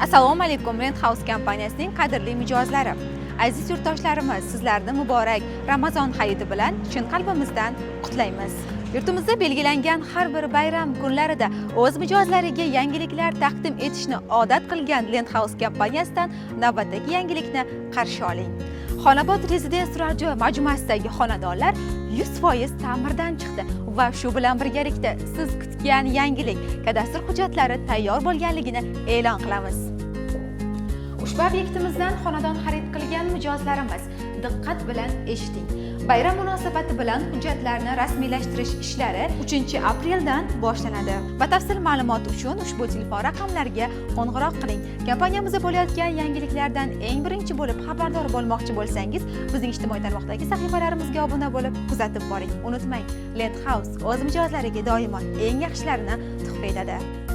Assalomu alaykum, Rent House kompaniyasining qadrli mijozlari. Aziz yurtdoshlarimiz, sizlarni muborak Ramazon hayiti bilan chin qalbimizdan qutlaymiz. Yurtimizda belgilangan har bir bayram kunlarida o'z mijozlariga yangiliklar taqdim etishni odat qilgan Lend House kompaniyasidan navbatdagi yangilikni qarshi oling. Xonobod Residence turar joy majmuasidagi xonadonlar 100% ta'mirdan chiqdi va shu bilan birgalikda siz kutgan yangilik, kadastr hujjatlari tayyor bo'lganligini e'lon qilamiz. Ushbu obyektimizdan xonadon xarid qilgan mijozlarimiz, diqqat bilan eshiting. Bayram munosabati bilan hujjatlarni rasmiylashtirish ishlari 3 apreldan boshlanadi. Batafsil ma'lumot uchun ushbu telefon raqamlariga qo'ng'iroq qiling. Kompaniyamizda bo'layotgan yangiliklardan eng birinchi bo'lib xabardor bo'lmoqchi bo'lsangiz, bizning ijtimoiy tarmoqdagi sahifalarimizga obuna bo'lib, kuzatib boring. Unutmang, Lend House o'z mijozlariga doimo eng yaxshilarini tuhfa etadi.